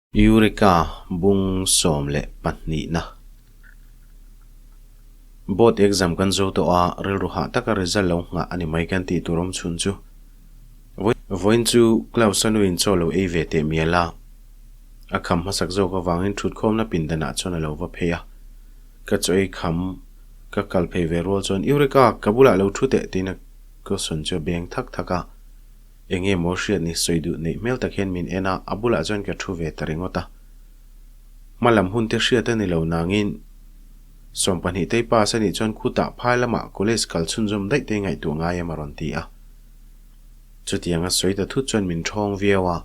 Eureka bung 12na. Board exam kan zo tawh a, rilru hah taka result lo nghah a ni mai kan tih tur awm chhun chu. Vawiin chu Klaus-a nuin chaw lo ei ve teh mial a, a kham hmasak zawk avangin thutkhawmna pindanah chuan a lo va phei a. Ka chaw ei kham ka kal phei ve rual chuan Eureka, ka bulah lo thu teh tiin a cushion chu a beng thak thak a. Enge maw hriat ni sawi duh neih hmel tak hian min en a, a bulah chuan ka thu ve ta ringawt a. Hma lam hun te hriat a ni lo nangin 12 tei pass a nih chuan khutah phai lamah college kal chhunzawm daih te ngaihtuah ngai em a rawn ti a. Chutiang a sawi ta thut chuan min thawng viau a,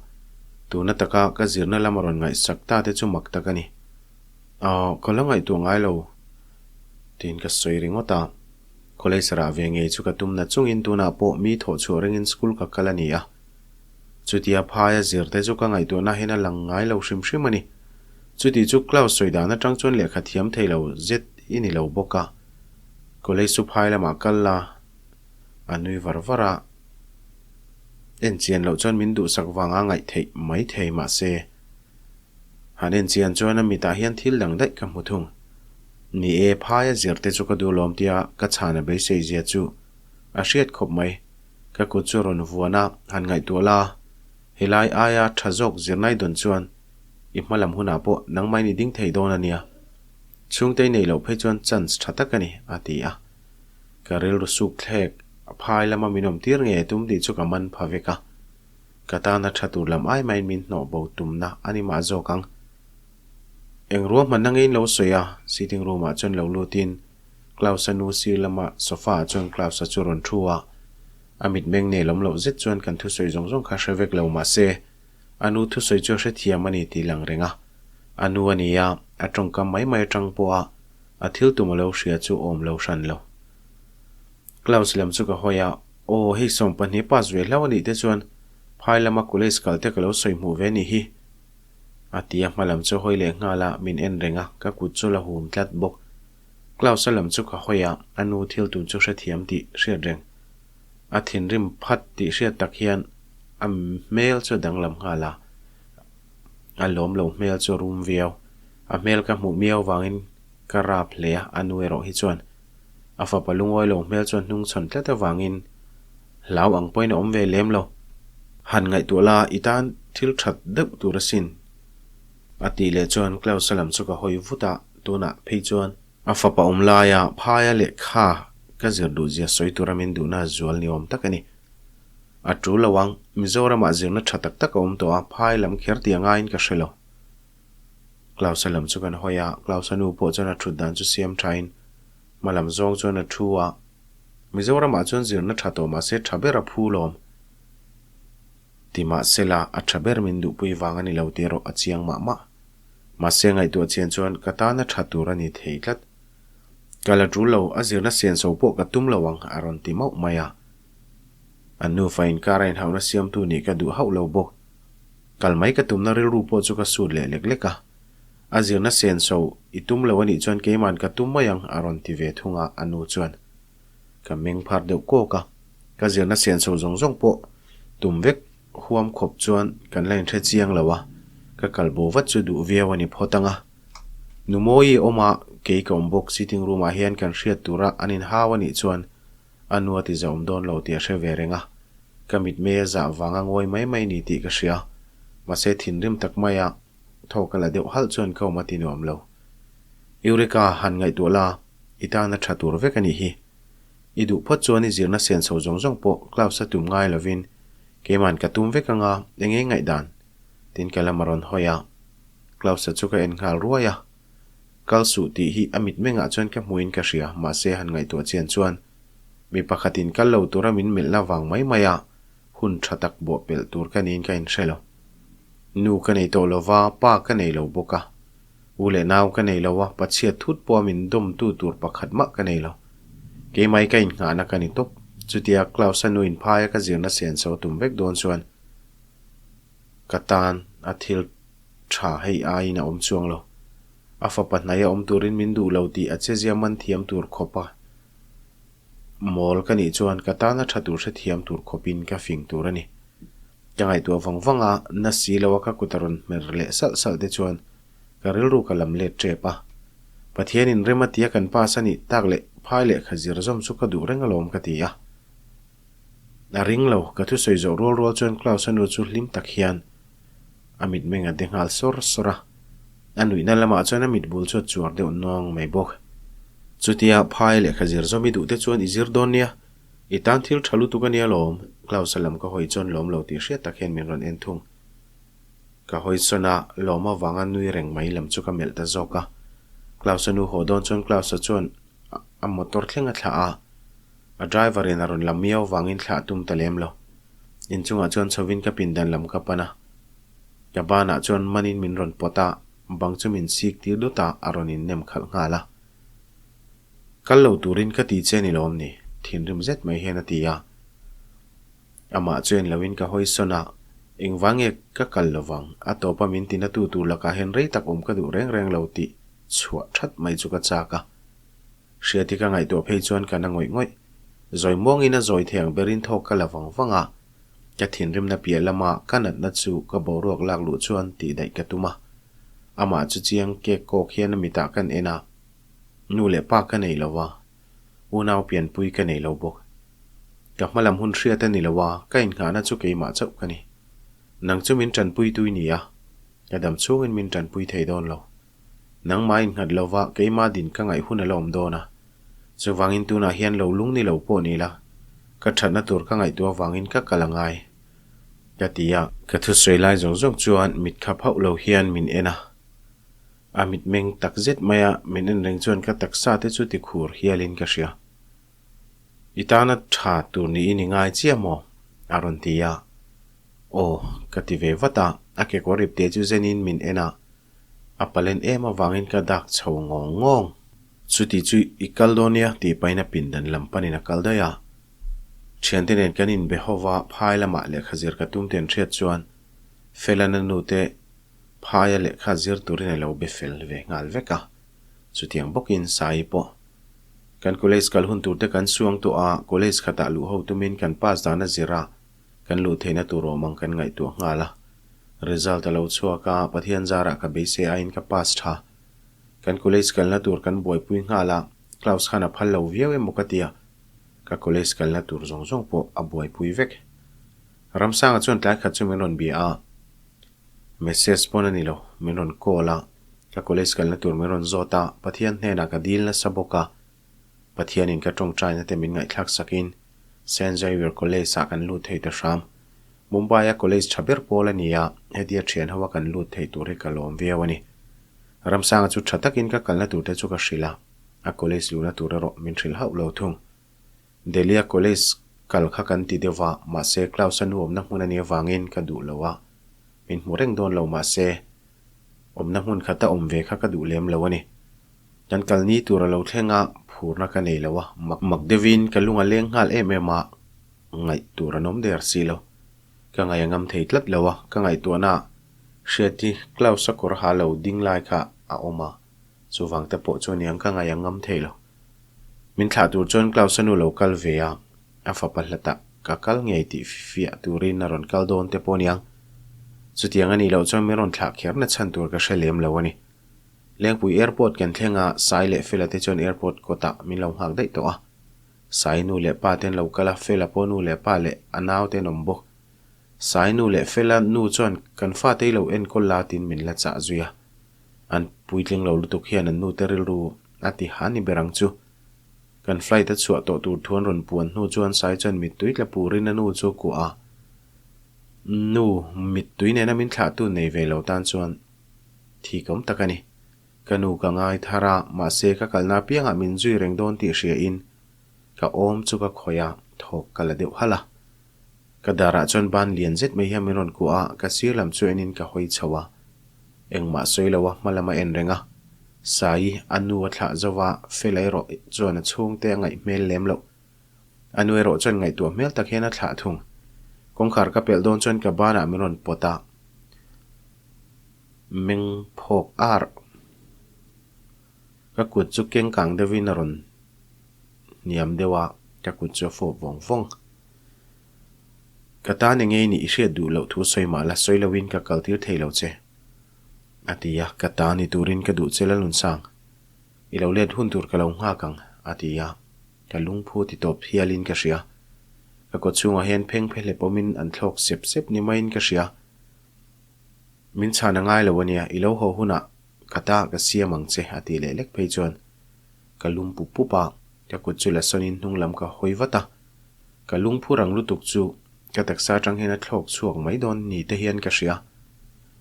tuna taka ka zirna lam a rawn ngaihsak ta te chu mak tak a ni. Aw, ka la ngaihtuah ngai lo tiin ka sawi ringawt a. College rah ve ngei chu ka tum na chungin tunah pawh mi thawh chhuah ringin school ka kal a ni a. Chutia phaia zir te chu ka ngaihtuahna hian a lang ngai lo hrim hrim a ni. Chuti chu Klaus sawi dan atang chuan lehkha thiam thei lo zet i ni lo bawk a. College chu phai lamah kal la, a nui var var a. En chian loh chuan min duhsak vanga ngaih theih mai thei mahse. Han en chian chuan a mitah hian thil dang daih ka hmu thung. Ni e, phaia zir te chu ka duh lawm tia ka chhan a beisei zia chu a hriat khawp mai. Ka kut chu rawn vuan a, han ngaihtuah la, helai aia tha zawk zirnai dawn chuan i hma lam hunah pawh nangmah in i ding thei dawn a nia. Chhungte i neih loh phei chuan chance tha tak a ni, a ti a. Ka rilru suk thlek, phai lama min awm tir nge tum tih chu ka man pha vek a. Ka tana tha tur lam ai maiin min hnawh bo tumna a ni mah zawk ang. Eng ruahmanna ngeiin lo sawi a, sitting room ah chuan lo lutin Klaus-a nu sir lama sofa ah chuan Klaus-a chu rawn thu a. A mitmeng nelawm loh zet chuan kan thusawi zawng zawng kha hre vek lo mah se, a nu thusawi chu a hrethiam a ni tih lang reng a. A nu a ni a, a tawngkam mai mai atang pawha a thil tum a lo hria chu awm lo hran lo. Klaus lam chu ka hawi a, Aw, hei 12 pass ve hlauh a nih te chuan phai lama college kal te ka lo sawi hmuh ve nih hi. A ti a, hma lam chu hawi leh nghal a, min en reng a, ka kut chu la hum tlat bawk. Klaus-a lam chu ka hawi a, a nu thil tun chu hrethiam tih hriat reng. A thinrim phat tih hriat tak hian a hmel chu a danglam nghal a, a lawm lo hmel chu a rum viau. A hmel ka hmuh miau vangin ka rap hle a, a nu erawh hi chuan A fapa lungawi lo hmel chuan hnung chhawn tlat avangin hlau ang pawhin a awm ve lem lo. Han ngaihtuah la, i tan thil that deuh tur asin. A tih leh chuan Klaus-a lam chu ka hawi vut a, tunah phei chuan a fapa awm laia phaia lehkha ka zir duh zia sawi tura min duhna zual ni awm tak a ni. A tul lo ang, Mizoramah zirna tha tak tak a awm tawh a, phai lam kher tih a ngaiin ka hre lo. Klaus-a lam chu kan hawi a, Klaus-a nu pawh chuan a thut dan chu siam thain hma lam zawng chuan a thu a. Mizoramah chuan zirna tha tawh mahse tha ber a phu lawm. Ti mahsela a tha ber min duhpui vang a ni lo tih erawh a chiang mah mah. Mahse ngaihtuah chian chuan ka tana tha tur a ni thei tlat. Ka la tul lo, a zirna sianso pawh ka tum lo ang a rawn ti mauh mai a. An nufa inkar a inhauhna siamtu nih ka duh hauh lo bawk. Kal mai ka tumna rilru pawh chu ka sut leh lek lek a. A zirna senso i tum lo anih chuan keima'n ka tum mai ang a rawn ti ve thung a, a nu chuan. Ka meng phar deuh kawk a. Ka zirna senso zawng zawng pawh tum vek huam khawp chuan kan la inhre chiang lo a, ka kal bo vat chu duh viau a ni phawt ang a. Nu Mawi awm a, kei ka awm bawk sitting room ah hian kan hriat tura an inhau anih chuan A nu a ti zauh dawn lo tih a hre ve reng a, ka mitmei a zah vanga ngawi mai mai ni tih ka hria. Mahse thinrim tak maia thaw ka la deuh halh chuan ka awm a ti nuam lo. Eureka, han ngaihtuah la, i tana tha tur vek a nih hi. I duh phawt chuan i zirna senso zawng zawng pawh Klaus a tum ngai lovin keima'n ka tum vek anga eng eng ngaihdan? Tin ka lam a rawn hawi a, Klaus-a chu ka en nghal ruai a. Kal suh tih hi a mitmengah chuan ka hmuin ka hria, mahse han ngaihtuah chian chuan mi pakhatin kal lo tura min melhna vang mai maia hun tha tak bawh pelh tur ka niin ka inhre lo. Nu ka nei tawh lo va, pa ka nei lo bawk a. U leh nau ka nei lo a, pachhiat thut pawha min dawmtu tur pakhat mah ka nei lo. Keimai ka innghahna ka ni tawp. Chutia Klaus-a nu inphaia ka zirna senso tum vek dawn chuan ka tan a thil Tha hei aiin a awm chuang lo. A fapa hnai a awm turin min duh lo tih a chezia man thiam tur khawp a mawl ka nih chuan ka tana tha tur hrethiam tur khawpin ka fing tur a ni. Ka ngaihtuah vang vang a, na si lo a ka kut a rawn hmer leh salh salh te chuan ka rilru ka lam let tep a. Pathianin rem a tia kan pass a nih tak leh phai lehkha zir zawm chu ka duh reng alawm ka ti a. A ring lo, ka thusawi zawh rual rual chuan Klaus-a nu chu hlim tak hian a mitmeng a de nghal sawr sawr a. A nuihna lamah chuan a mitbul chu a chuar deuh nuang mai bawk. Chutia phai lehkha zir zawm i duh te chuan i zir dawn nia, i tan thil tha lutuk a nia lawm, Klaus-a lam ka hawi chuan lawm lo tih hriat tak hian min rawn en thung. Ka hawi sawn a, lawm avanga nui reng mai lam chu ka melh ta zawk a. Klaus-a nu haw dawn chuan Klaus-a chuan a motor thleng a thlah a, a driver in a rawn lam miau vangin thlah a tum ta lem lo. Inchungah chuan chhovin ka pindan lam ka pan a, ka banah chuan manin min rawn pawt a, bang chu min sik tir dut a, a rawn innem khalh nghal a. Kal lo turin ka ti che ni lawm ni? Thinrim zet mai hian a ti a. Amah chu en loin ka hawi sawn a, engvang nge ka kal lovang, a tawpa min tina tu tur lakah hian rei tak awm ka duh reng reng lo tih chhuah that mai chu ka chak a. Hriati ka ngaihtuah phei chuan ka na ngawih ngawih. Zawi muangin a zawi thei ang berin thawk ka la vang vang a, ka thinrimna piah lama ka natna chu ka boruak lak luh chuan tih daih ka tum a. Amah chu chiang kek kawk hian a mitah kan en a, nu leh pa ka nei lo va, unau pianpui ka nei lo bawk. Ka hmalam hun hriat a ni lo a, ka innghahna chu keimah chauh ka ni. Nang chu min tanpui tui ni a, ka dam chhungin min tanpui thei dawn lo. Nangmah innghat lova keimah din ka ngaih hun a la awm dawn a. Chuvangin tunah hian lo lung ni lo pawh ni la, ka thatna tur ka ngaihtuah avangin ka kal a ngai, ka ti a. Ka thusawi lai zawng zawng chuan mit khap hauh lo hian min en a. A mitmeng tak zet maia min en reng chuan ka taksa te chu tikhur hialin ka hria. I tana tha tur niin i ngai chiah maw? a rawn ti a. Aw, ka ti ve vat a, a kekawr ipte chu zenin min en a. A palen em avangin ka dak chho ngawng ngawng. Chuti chu i kal dawn nia tih pahin a pindan lam panin a kal daih a. Thiante nen kan inbe ho va, phai lamah lehkha zir ka tum ten hriat chuan Felana nu te phaia lehkha zir turin a lo be fel ve nghal vek a. Chutiang bawkin Sai pawh kan college kal hun tur te kan suang tawh a, college khatah luh ho tumin kan pass dan a zir a, kan luh theihna tur awm ang kan ngaihtuah nghal a. Result a lo chhuak a, Pathian zarah ka beisei aiin ka pass tha. Kan college kalna tur kan buaipui nghal a, Klaus khan a phal lo viau emaw ka tia, ka college kalna tur zawng zawng pawh a buaipui vek. Ramsanga chuan tlai khat chu min rawn bia a, message pawn a ni lo, min rawn call a, ka college kalna tur min rawn zawt a, Pathian hnenah ka dil nasa bawk a, Pathianin ka tawngtaina te min ngaihthlak sakin Saint Xavier College ah kan lut thei ta hram. Mumbai a college tha ber pawl a ni a, hetia thian ho a kan lut thei tur hi ka lawm viau a ni. Ramsanga chu tha takin ka kalna tur te chu ka hrilh a, a college luhna tur erawh min hrilh hauh lo thung. Delhi a college kal kha kan ti deuh va, mahse Klaus a nu awmna hmun a nih avangin ka duh lo a, min hmu reng dawn lo mahse awmna hmun khata awm ve kha ka duh lem lo a ni. Kan kal ni tur a lo thleng a, phurna ka nei lo a, mak mak deuhin ka lung a leng nghal em em a, ngaih tur an awm der si lo. Ka ngaih a ngam thei tlat lo a, ka ngaihtuahna ah Hriati Klaus-a kawr ha lo ding lai kha a awm a, chuvang te pawh chu aniang ka ngaih a ngam thei lo. Min thlah tur chuan Klaus-a nu lo kal ve a, a fapa hlatah ka kal ngei tih fiah turin a rawn kal dawn te pawh aniang. Chutiang a nih loh chuan min rawn thlah kher na chhan tur ka hre lem lo a ni. Lengpui Airport kan thleng a, Sai leh Fela te chuan airport kawtah min lo nghak daih tawh a. Sai nu leh pa ten lo kal a, Fela pawh nu leh pa leh a nau ten awm bawk. Sai nu leh Fela nu chuan kan fate i lo enkawl la tiin min la chah zui a. An puitling lo lutuk hian an nute rilru a ti ha ni ber ang chu. Kan flight a chhuah tawh tur thu an rawn puan hnu chuan Sai chuan mittui tla purin a nu chu a kuah a. Nu, mittui nena min thlahtu nei ve lo tan chuan Thik awm tak a ni. Ka nu ka ngai thar a, mahse ka kalna apiangah min zui reng dawn tih hriain ka awm chu ka khawih a, thawk ka la deuh halh a. Ka darah chuan ban lian zet mai hian min rawn kuah a, ka sir lam chu enin ka hawi chho a. Engmah sawi lo a, hma lam a en reng a. Sai, a nu a thlah zo va, Fela erawh chuan a chhungte a ngaih hmel lem loh. A nu erawh chuan ngaihtuah hmel tak hian a thlah thung. Kawngkhar ka pelh dawn chuan ka banah min rawn pawt a. Meng phawk ar. Ka kut chu keng kang deuhin a rawn hniam deuh a, ka kut chu a fawp vawng vawng. Ka tan eng ngei nih i hriat duh loh thu sawi mah la sawi loin ka kal tir thei lo che. A ti a, Ka ta ni turin ka duh che Lalnunsang. I lo let hun tur ka lo nghak ang, a ti a. Ka lungphu ti tawp hialin ka hria. Ka kaw chhungah hian pheng phe hlep awmin an thlawk sep sep ni maiin ka hria. Min chhan a ngai lo ania, i lo haw hunah ka ta ka siam ang che, a ti leh lek phei chuan ka lum pup pup a, ka kut chu la sawnin hnung lam ka hawi vat a. Ka lungphu rang lutuk chu ka taksa atang hian a thlawk chhuak mai dawn ni te hian ka hria.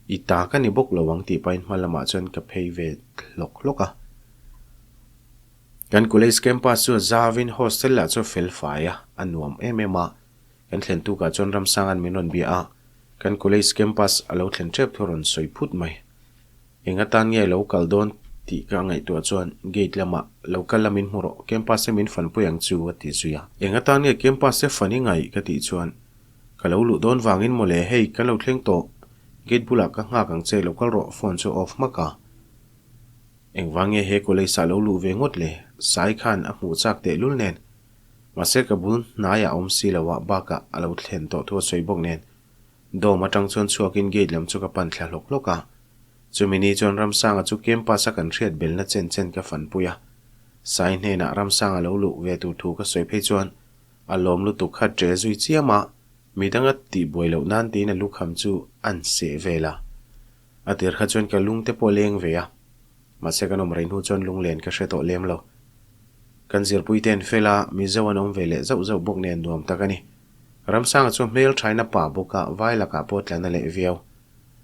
I ta ka ni bawk lo ang tih pahin hma lamah chuan ka phei ve hlawk hlawk a. Kan college campus chu a zavin hostel lah chu a fel fai a, a nuam em em a. Kan thlen tukah chuan Ramsanga'n min rawn bia a, kan college campus a lo thlen tep thu a rawn sawi phut mai. Eng atan nge lo kal dawn tih ka ngaihtuah chuan gate lamah lo kal la min hmu rawh, campus te min fanpui ang chu a ti zui a. Eng atan nge campus te fan i ngaih ka tih chuan ka lo luh dawn vangin mawle hei kan lo thleng tawh, gate bulah ka nghak ang che lo kal rawh phone chu off hmak a. Engvang nge he college ah lo luh ve ngawt le? Sai khan a hmuh chak tehlul nen. Mahse ka bul hnaiah a awm si lo a, bakah a lo thlen tawh thu a sawi bawk nen. Dawm atang chuan chhuakin gate lam chu ka pan thla hlawk hlawk a. Chumi ni chuan Ramsanga chu campus a kan hriat belna chen chen ka fanpui a. Sai hnenah Ramsanga lo luh ve tur thu ka sawi phei chuan a lawm lutuk kha ṭe zui chiam a, midanga tihbuai loh nan tiin a lukham chu an seh vel a. A tir kha chuan ka lung te pawh leng ve a, mahse kan awm rei hnu chuan lunglen ka hre tawh lem lo. Kan zirpui te an fel a, Mizo an awm ve leh zauh zauh bawk nen nuam tak a ni. Ramsanga chu hmel thain a pah bawk a, vai lakah pawh tlan a leh viau.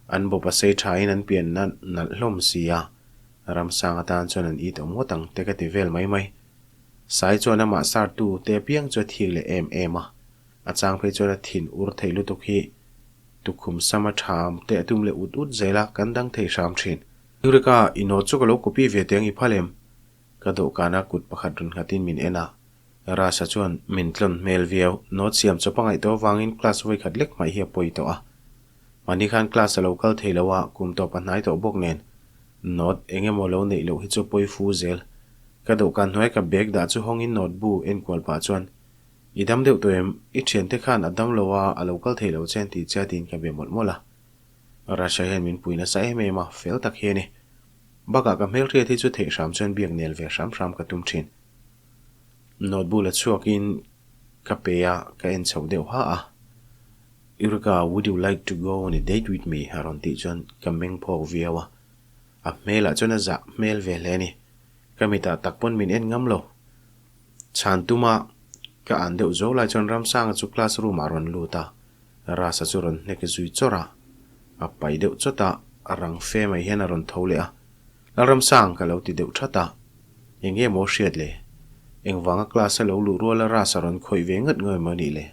An bawp a sei thain an pianna nalh hlawm si a, Ramsanga tan chuan an it awm ngawt ang te ka ti vel mai mai. Sai chuan amah sartu te apiang chu a thik leh em em a, a chang phei chuan a thin ur thei lutuk hi tukhum sama tham te a tum leh ut ut zel a, kan dang thei hram thin. Eureka, i note chu ka lo copy ve teh ang i phal em? Ka dawhkana kut pakhat rawn nghatin min en a, Rasa chuan min tlawn hmel viau. Note siam chawp a ngaih tawh avangin class vawikhat lek hmaih hi a pawi tawh a. Mahni khan class a lo kal thei lo a, kum tawp a hnai tawh bawk nen note eng emaw lo neih loh hi chu pawi fu zel. Ka dawhkan hnuai ka bag dah chu hawngin note bu enkual pah chuan I dam deuh tawh em? I thiante khan a dam lo a, a lo kal thei lo che an tih che a tiin ka be mawlh mawlh a. Rasha hian min pui nasa em em a, fel tak hi a ni. Bakah ka hmelhriat hi chu theih hram chuan biak nel ve hram hram ka tum thin. Note bu la chhuakin ka pe a, ka en chhoh deuh ha a. Eureka, would you like to go on a date with me? a rawn tih chuan ka meng phawk viau a. A hmelah chuan a zah hmel ve hle a ni. Ka mitah tak pawn min en ngam lo. Chhan tuma ka an deuh zo lai chuan Ramsanga chu class room ah a rawn lut a, Rasa chu rawn hnek zui chawrh a. A pai deuh chawt a, a rang fe mai hian a rawn tho leh a. Lalramsang ka lo ti deuh that a, eng nge maw hriat le? Engvanga class a lo luh ruala Rasa rawn khawih ve ngat ngei maw nih le?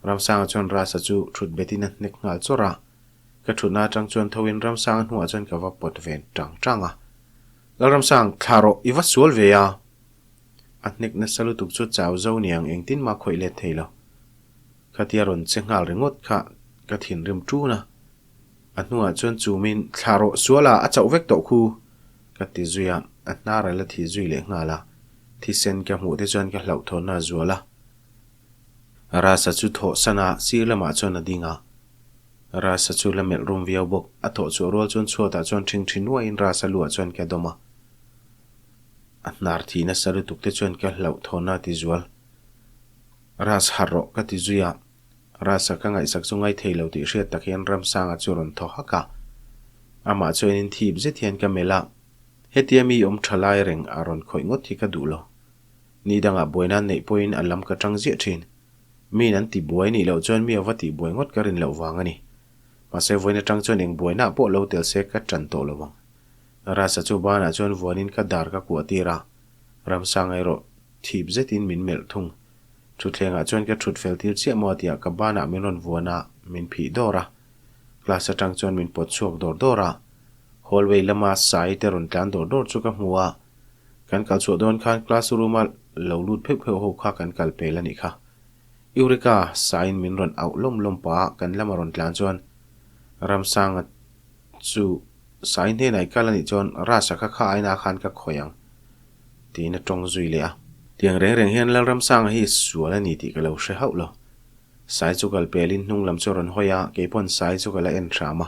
Ramsanga chuan Rasa chu thut betin a hnek nghal chawrh a, ka thutna atang chuan thoin Ramsanga hnuah chuan ka va pawt ve tang tang a. Lalramsang, thla rawh, i va sual ve a! A hnek nasa lutuk chu chau zo niang engtin mah khawih let thei lo. Khatia rawn che nghal ringawt kha ka thinrim tun a. A hnuah chuan chumin thla rawh sual a, a chauh vek tawh khu ka ti zui a, a hnar a la thi zui leh nghal a, thisen ka hmuh te chuan ka hlauhthawnna a zual a. Rasa chu thawh san a, sir lamah chuan a ding a. Rasa chu la melh rum viau bawk, a thawh chhuah rual chuan chhuatah chuan ṭhing ṭhi nuaiin Rasa luah chuan ka dawm a. A hnar thi nasa lutuk te chuan ka hlauhthawnna a ti zual. Ras harh rawh ka ti zui a. Rasa ka ngaihsak chu ngai thei lo tih hriat tak hian Ramsanga chu rawn thaw hak a. Amah chu enin thip zet hian ka melh a, hetia mi awm tha lai reng a rawn khawih ngawt hi ka duh lo. Ni dangah buaina an neih pawhin a lam ka tang ziah thin. Miin an ti buai nih loh chuan mi a va tih buai ngawt ka rin loh vang a ni. Mahse vawiin atang chuan eng buaina pawh lo tel se ka tan tawh lo ang. Rasa chu banah chuan vuanin ka dar ka kuah tir a, Ramsanga erawh thip zetin min melh thung. Thutthlengah chuan ka thut fel tir chiah maw tia ka banah min rawn vuan a, min phih dawr a. Class atang chuan min pawt chhuak dawr dawr a. Hallway lama Sai te rawn tlan dawr dawr chu ka hmu a. Kan kal chhuah dawn khan class room a lo lut pheuh pheuh ho kha kan kal pel a nih kha. Eureka! Saiin min rawn auh lawm lawm pah a, kan lama rawn tlan chuan Ramsanga chu Sai hnenah i kal a nih chuan Rasa kha kha aina khan ka khawih ang. Tiin a tawng zui leh a. Tiang reng reng hian Lalramsanga hi sual a ni tih ka lo hre hauh lo. Sai chu kal pelin hnung lam chu a rawn hawi a, kei pawn Sai chu ka la en hram a.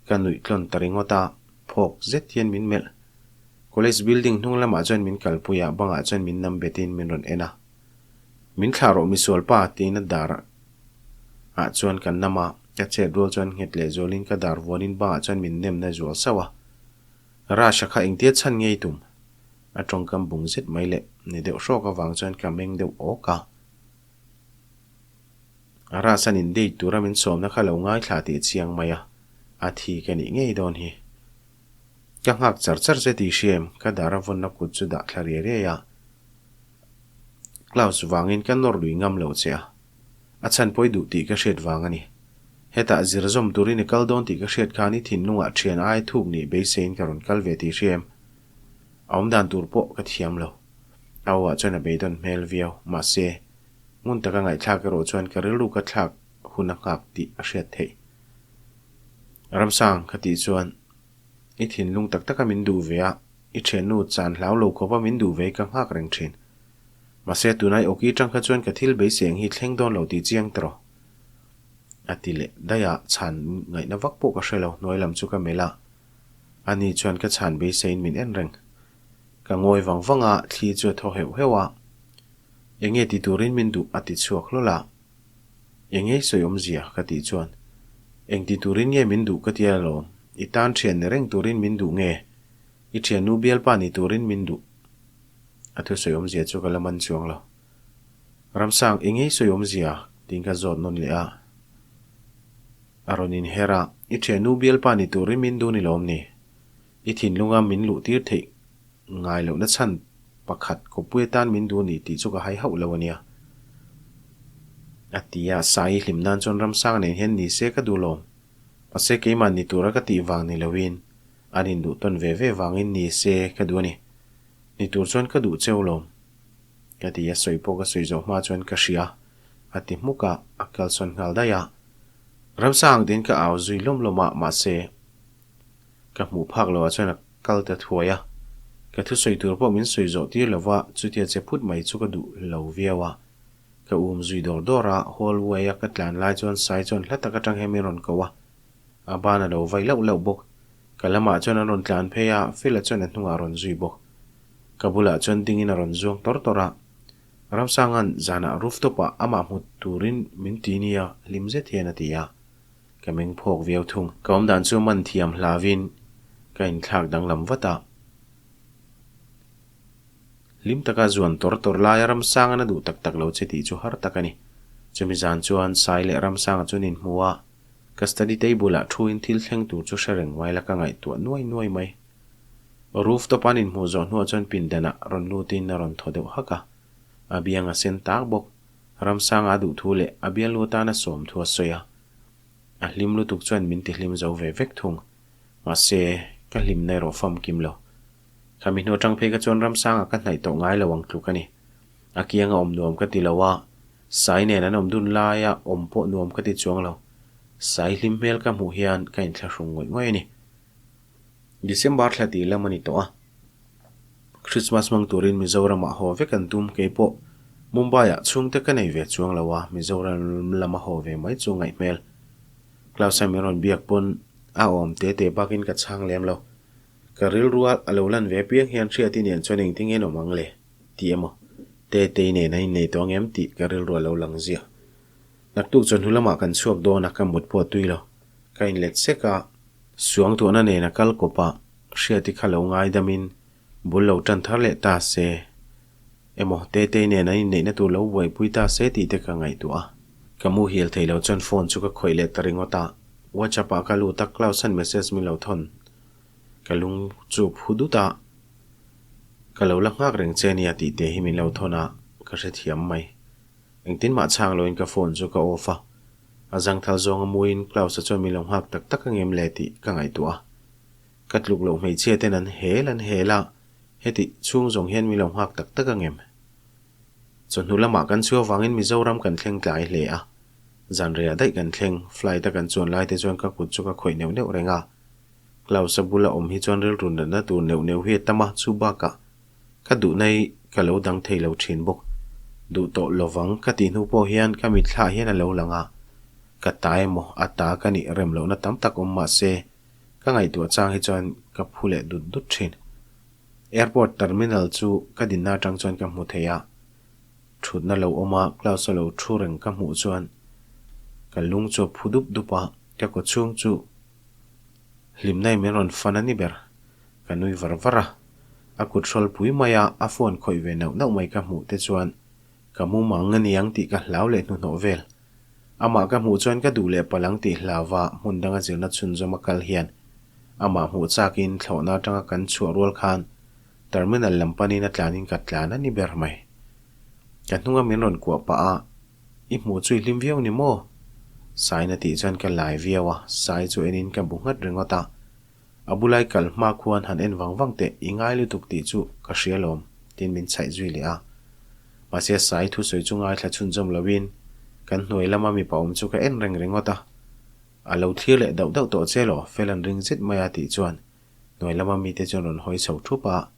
Ka nuih tlawn ta ringawt a, phawk zet hian min melh. College building hnung lamah chuan min kalpui a, bangah chuan min nam betin min rawn en a. Min thlah rawh misual pa tiin a dar ah chuan ka nam a, ka chet rual chuan nghet leh zualin ka dar vuanin bangah chuan min nem na zual sauh a. Rush-a kha engtia chhan ngei tum? A tawngkam bung zet mai leh ni deuh hrawk avang chuan ka meng deuh awk a. Rush-a'n in date tura min sawmna kha lo ngaithla tih chiang mai a, a thi ka nih ngei dawn hi. Ka nghak char char che tih hriam, ka dar a vawnna kut chu dah thla riai riai a. Klaus vangin ka nawr lui ngam lo che a, a chhan pawi duh tih ka hriat vang a ni. Hetah zir zawm turin i kal dawn tih ka hriat khan i thinlungah thian ai thuk nih beiseiin ka rawn kal ve tih hria em? A awmdan tur pawh ka thiam lo. A aw ah chuan a beidawn hmel viau. Mahse, ngun taka ngaihthlak erawh chuan ka rilru ka thlak hun a nghak tih a hriat theih. Ramsang, ka tih chuan i thinlung tak taka min duh ve a, I thiannu chan hlau lo khawpa min duh ve ka nghak reng thin. Mahse tunai awki tang kha chuan ka thil beiseng hi thleng dawn lo tih chiang tawh. A ti leh daih a, chhan ngaihna vak pawh ka hre lo, hnuai lam chu ka melh a. Ani chuan ka chhan beiseiin min en reng. Ka ngawi vang vang a, thli chu a thaw heuh heuh a. Enge ti turin min duh a ti chhuak hlawl a. Enge i sawi awmzia? ka tih chuan, Eng ti turin nge min duh ka tia alawm, i tan thian ni reng turin min duh nge? I thiannu bialpa ni turin min duh? A thusawi awmzia chu ka la man chuang lo. Ramsang, enge i sawi awmzia? tiin ka zawt nawn leh a. A rawn inher a, I thiannu bialpa ni turin min duh ni lawm ni? I thinlunga min luh tir theih ngai lohna chhan pakhat kawppui atan min duh ni tih chu ka hai hauh lo a nia. A ti a, Sai hlim nan chuan Ramsanga nen hian ni se ka duh lawm. Mahse keimah ni tura ka tih vang ni loin an induh tawn ve ve vangin ni se ka duh a ni. Ni tur chuan ka duh cheu lawm. Ka ti a, sawi pawh ka sawi zawh hma chuan ka hria a ti hmuk a, a kalsawn nghal daih a. Ramsang tiin ka au zui lawm lawm a, mahse Ka hmuh phak loh ah chuan a kal ta thuai a, ka thusawi tur pawh min sawi zawh tir lova chutia che phut mai chu ka duh lo viau a. Ka um zui dawr dawr a, hallway a ka tlan lai chuan Sai chuan hla tak atang hian min rawn ko a, a ban a lo vai lauh lauh bawk. Ka lamah chuan an rawn tlan phei a, Fela chuan a hnungah a rawn zui bawk. Ka bulah chuan dingin a rawn zuang tawr tawr a, Ramsanga'n zanah rooftop ah amah hmu turin min ti nia hlim zet hian a ti a. Ka meng phawk viau thung. Ka awm dan chu man thiam hlavin ka inthlak danglam vat a. Hlim taka zuan tawr tawr laia Ramsanga na duh tak tak lo che tih chu har tak a ni. Chumi zan chuan Sai leh Ramsanga chu an inhmu a, ka study table ah thuin thil thleng tur chu hre reng mai la ka ngaihtuah nuai nuai mai. Roof top an inhmuh zawh hnuah chuan pindanah rawn lutin a rawn thaw deuh hak a, a biang a sen tak bawk. Ramsanga a duh thu leh a bialnu atana sawm thu a sawi a. A hlim lutuk chuan min ti hlim zo ve vek thung. Mahse, ka hlimna erawh famkim lo. Khami hnu atang phei kha chuan Ramsanga ka hnaih tawh ngai lo ang tluk a ni. A kianga awm nuam ka ti lo a, Sai nen an awm dun laia awm pawh nuam ka ti chuang lo. Sai hlim hmel ka hmuh hian ka inthlahrung ngawih ngawih a ni. December thla tih lam a ni tawh a. Christmas hmang turin Mizoramah haw vek an tum, keipawh Mumbai-ah chhungte ka nei ve chuang lo a, Mizoram lama haw ve mai chu ngaih hmel. Klaus-a min rawn biak pawn a awm te te bakin ka chhang lem lo. Ka rilrua a lo lan ve piang hian Hriati nen chuan engtin nge an awm ang le? tih emaw, Tetei nen an innei tawh ang em tih ka rilru a lo lang ziah. Naktuk chawhnu lamah kan chhuak dawn a, ka mut pawh a tui lo. Ka inlet sek a, suangtuahna nen a kal kawp a, Hriati kha lo ngaidamin bul lo tan thar leh ta se emaw Tetei nen an inneihna tur lo buaipui ta se tih te ka ngaihtuah a. Ka muhil thei lo chuan phone chu ka khawih leh ta ringawt a, WhatsApp ah ka lut a, Klaus-a'n message min lo thawn. Ka lung chu phu dut a, ka lo la nghak reng che ania tih te hi min lo thawn a, ka hrethiam mai. Engtin mah chhang loin ka phone chu ka off a, a zangthal zawnga muin Klaus-a chuan min lo nghak tak tak angem le tih ka ngaihtuah a. Ka tluk loh hmeichhia ten an hel an hel a, heti chhung zawng hian min lo nghak tak tak angem? Chawhnu lamah kan chhuah vangin Mizoram kan thleng tlai hle a, zanreiah daih kan thleng, flight a kan chuan lai te chuan ka kut chu ka khawih neuh neuh reng a. Klaus-a bula awm hi chuan rilru natna tur neuh neuh hi a tam a, chu bakah ka duhna hi ka lo dang thei lo thin bawk. Duh tawh lovang ka tih hnu pawh hian ka mitthla ah hian a lo lang a, ka ta emaw a ta ka nih rem lohna tam tak awm mah se ka ngaihtuah chang hi chuan ka phu leh dut dut thin. Airport terminal chu ka dinna atang chuan ka hmu thei a, thutna lo awm a Klaus a lo thu reng ka hmuh chuan ka lung chu a phu dup dup a, ka kawchhung chu hlimna in min rawn fan a ni ber. Ka nui var var a, a kut hrawlpui mai a a phone khawih ve nauh nauh mai ka hmuh te chuan ka mumang a niang tih ka hlau leh hnuhnawh vel. Amah ka hmuh chuan ka duh leh palh ang tih hlauva hmun danga zirna chhunzawm a kal hian amah hmuh chakin thlawhna atanga kan chhuah rual khan terminal lam panin a tlanin ka tlan a ni ber mai. Ka hnunga min rawn kuah pah a, I hmuh chu i hlim viau ni maw? Sain a tih chuan ka lai viau a, Sai chu enin ka bu nghat ringawt a. A bulai kal hma khuan han en vang vang teh, i ngai lutuk tih chu ka hria lawm, tiin min chhaih zui leh a. Mahse Sai thusawi chu ngaithla chhunzawm loin kan hnuai lama mipa awm chu ka en reng ringawt a. A lo thlir leh dauh dauh tawh che law, fel an ring zet mai a tih chuan hnuai lama mite chuan rawn hawi chho thup a.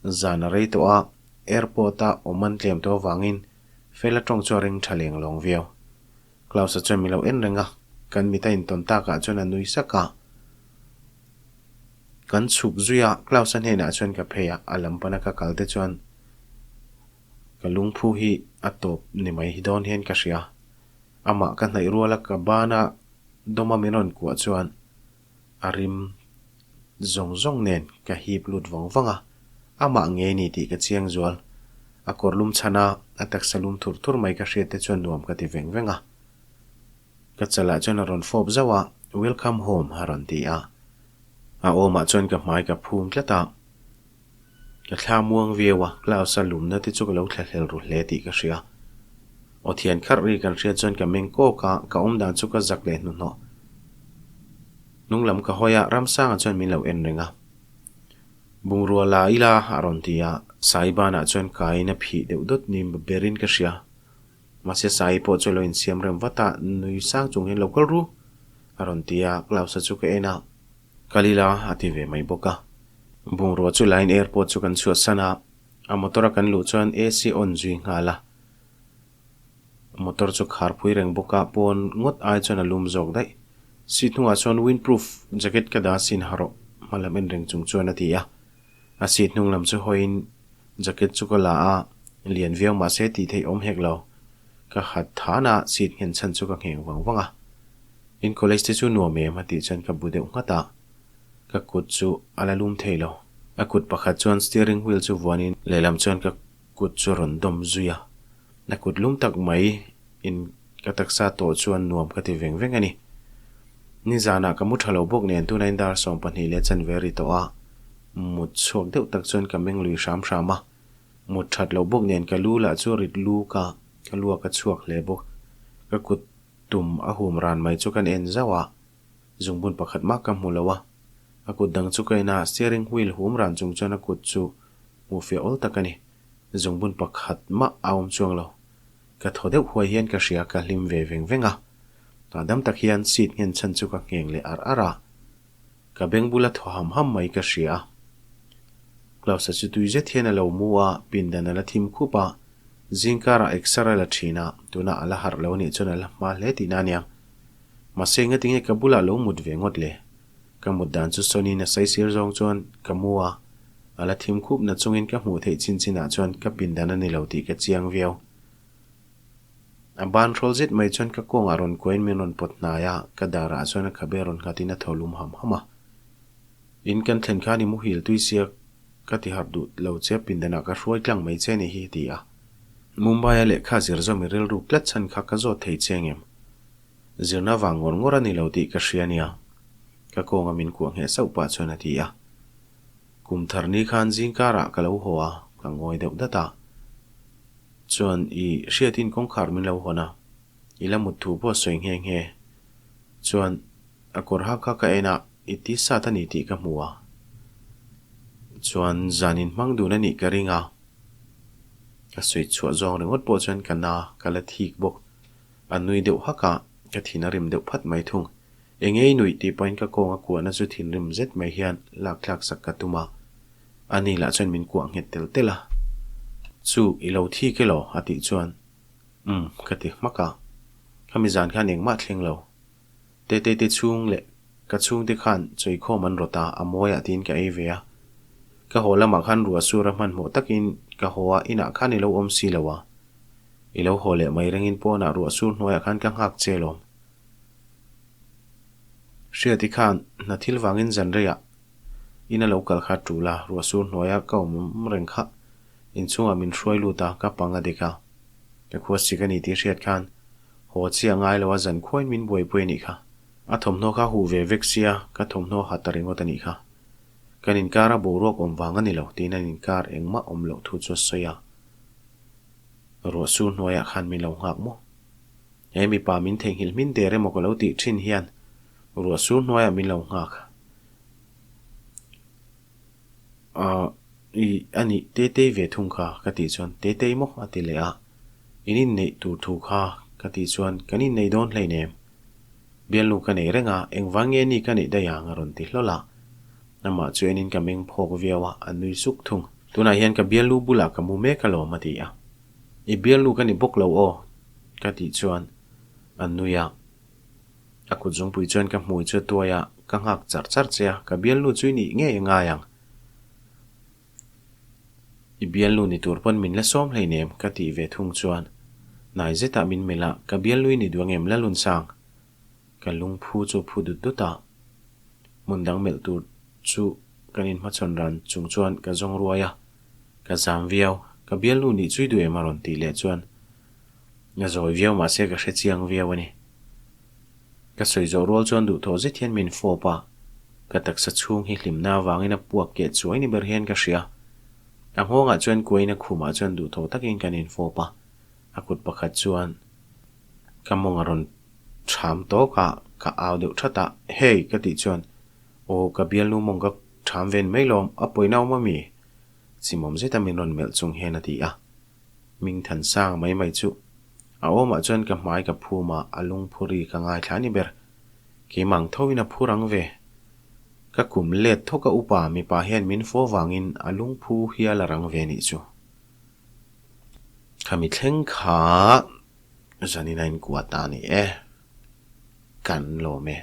Zan a rei tawh a, airport a awm an tlem tawh avangin Fela tawng chu a ring tha leng lawng viau. Klaus-a chuan min lo en reng a, kan mit a intawn takah chuan a nui sak a. Kan chhuk zui a, Klaus-a hnenah chuan ka phei a, a lam pana ka kal te chuan ka lungphu hi a tawp ni mai hi dawn hian ka hria. Amah ka hnaih rual a, ka bana dawma min rawn kuah chuan A rim zawng zawng nen ka hip lut vang vang a, amah ngei ni tih ka chiang zual. A kawr lum chhan a, a taksa lum thur thur mai ka hriat te chuan nuam ka ti veng veng a. Ka chalah chuan a rawn fawp zauh a, Welcome home a rawn ti a. A awmah chuan ka hmai ka phum tlat a. Ka thla muang viau a, Klaus-a lumna te chu ka lo thlahlel ru hle tih ka hria. Aw thian kharh ri kan hriat chuan ka meng kawk a, ka awm dan chu ka zak leh hnuhnawh. Hnung lam ka hawi a, Ramsanga chuan min lo en reng a. Bungrua la ila a rawn ti a, Sai banah chuan kaiin a phih deuh dawt ni berin ka hria. Mahse Sai pawh chu a lo insiam rem vat a, nui sang chung hian lo kal ru a rawn ti a, Klaus-a chu ka en a. Kal ila a ti ve mai bawk a. Bungrua chu lain airport chu kan chhuah san a, a motor a kan luh chuan AC on zui nghal a. Motor chu khar phui reng bawk a, pawn ngawt ai chuan a lum zawk daih. Seat hnungah chuan windproof jacket ka dah sin ha rawh hma lam en reng chung chuan a ti a. A seat hnung lam chu hawiin jacket chu ka la a, lian viau mahse tih theih awm hek lo. Ka hat than a, seat nghen chhan chu ka ngheng vang vang a. In college te chu nuam em a tih chuan ka bu deuh nghat a, ka kut chu a la lum thei lo. A kut pakhat chuan steering wheel chu vuanin lehlam chuan ka kut chu a rawn dawm zui a, a kut lum tak mai in ka taksa tawh chuan nuam ka ti veng veng a ni. Nizanah ka mu tha lo bawk nen tunain dar 12 leh chanve ri tawh a, mut chhuak deuh tak chuan ka meng lui hram hram a, mut that loh bawk nen ka lu lah chu rit luk a, ka luak a chhuak hle bawk. Ka kut Tum a hum ran mai chu kan en zauh a, zungbun pakhat mah ka hmu lo a. A kut dang chu ka en a, steering wheel hum ran chung chuan a kut chu hmuh fiah awl tak a ni. Zungbun pakhat mah a awm chuang lo. Ka thaw deuh huai hian ka hria, ka hlim ve veng veng a. Hahdam tak hian seat nghen chhan chu ka ngheng leh ar ar a. Ka beng bula thaw ham ham mai ka hria a. Klaus-a chu tui zet hian a lo mu a, pindan a la thim khup a. Zingkarah exer a la thin a, tunah a la harh lo anih chuan a la hma hle tihna ania. Mahse engatinge ka bulah lo mut ve ngawt le? Ka mut dan chu sawnin a saisir zawng chuan ka mu a, a la thim khup na chungin ka hmuh theih chin chinah chuan ka pindan a ni lo tih ka chiang viau. A ban hrawl zet mai chuan ka kawngah rawn kuain min rawn pawt hnai a, ka darah chuan a khabe rawn nghatin a thaw lum ham ham a. In kan thlen khan i muhil tui sia ka ti harh duh lo che pindanah ka hruai tlang mai che ni hi ti a. Mumbai-a lehkha zir zawm i rilru tlat chhan kha ka zawt thei che ngem? Zirna vang ngawr ngawr a ni lo tih ka hria nia. Ka kawnga min kuah ngheh sauh pah chuan a ti a. Kum thar ni khan zingkarah ka lo haw a, ka ngawi deuh dat a. Chuan i hriatin kawngkhar min lo hawn a, i la mut thu pawh a sawi nghe nghe. Chuan. A kawr hak kha ka en a, i ti sat a ni tih ka hmu a. Chuan zan in hmang dun a nih ka ring a. Ka sawi chhuah zawng ringawt pawh chuan ka na, ka la thik bawk. A nui deuh hak a, ka thin a rim deuh phat mai thung. Eng ei nuih tih pahin ka kawng a kuahna chu thinrim zet mai hian lak thlak sak ka tum a. A ni lah chuan min kuah nghet tel tel a. Chu i lo thik elaw? a tih chuan, Umm, ka ti hmak a. Khami zan khan engmah thleng lo. Tetei te chhung leh ka chhungte khan chawikhawm an rawt a, a mawiah tiin ka ei ve a. Ka haw lamah khan ruah sur a hmanhmawh takin ka haw a, inah khan i lo awm si lo a. I lo haw leh mai rengin pawnah ruah sur hnuaiah khan ka nghak che lawm. Hriati khan hna thil vangin zan reiah in a lo kal kha tul a, ruah sur hnuaia ka awm reng kha inchhungah min hruai lut a, ka pang a dik a. Ka khua sik a ni tih hriat khan haw chiah ngai lo a zan khuain min buaipui a nih kha. A thawmhnaw kha huh ve vek sia, ka thawmhnaw ha ta ringawt a nih kha. Kan inkar a boruak awm vang a ni lo tiin an inkar engmah awm loh thu chu a sawi a. Ruah sur hnuaiah khan min lo nghak maw? He mipa min theihnghilh hmin der emaw ka lo tih thin hian ruah sur hnuaiah min lo nghak a, i a nih Tetei ve thung kha ka tih chuan Tetei maw a ti leh a, in inneih tur thu kha ka tih chuan kan innei dawn hleinem. Bialnu ka nei reng a, engvang nge ni ka neih daih ang a rawn ti hlawl a. Amah chu enin ka meng phawk viau a, a nui suk thung. Tunah hian ka bialnu bulah ka mu mek alawm a ti a. I bialnu ka ni bawk lo aw ka tih chuan a nui a. A kut zungpui chuan ka hmui chu a tuai a, ka nghak char char che a, ka bialnu chu i nih ngei a ngai ang. I bialnu ni tur pawn min la sawm hleinem ka tih ve thung chuan hnai zetah min melh a, ka bialnu i ni duh angem Lalunsang? Ka lungphu chu phu dut dut a, hmun dang melh tur chu kan inhmachhawn ran chung chuan ka zawng ruai a, ka zam viau, ka bialnu nih chui duh em a rawn tih leh chuan a zawi viau mahse ka hre chiang viau a ni. Ka sawi zawh rual chuan duhthawh zet hian min fawp a, ka taksa chhung hi hlimna avangin a puak keh chuai ni ber hian ka hria. A nghawngah chuan kuain a khumah chuan duhthawh takin kan infawp a, a kut pakhat chuan ka mawng a rawn ṭham tawk a, ka au deuh ṭhat a, Hey! ka tih chuan, Aw, ka bialnu mawng ka ṭham ven mai lawm, a pawina awm ami? Chimawm zeta min rawn melh chung hian a ti a. Ming than sang mai mai chu a awmah chuan ka hmai ka phum a, a lungphu ri ka ngaithla a ni ber. Keimah ang thoin a phu rang ve. Ka kum let thawk a upa mipa hian min fo vangin a lungphu hial a rang ve nih chu. Khami thleng kha zanin a inkuah ta a ni e. Kan lawm e.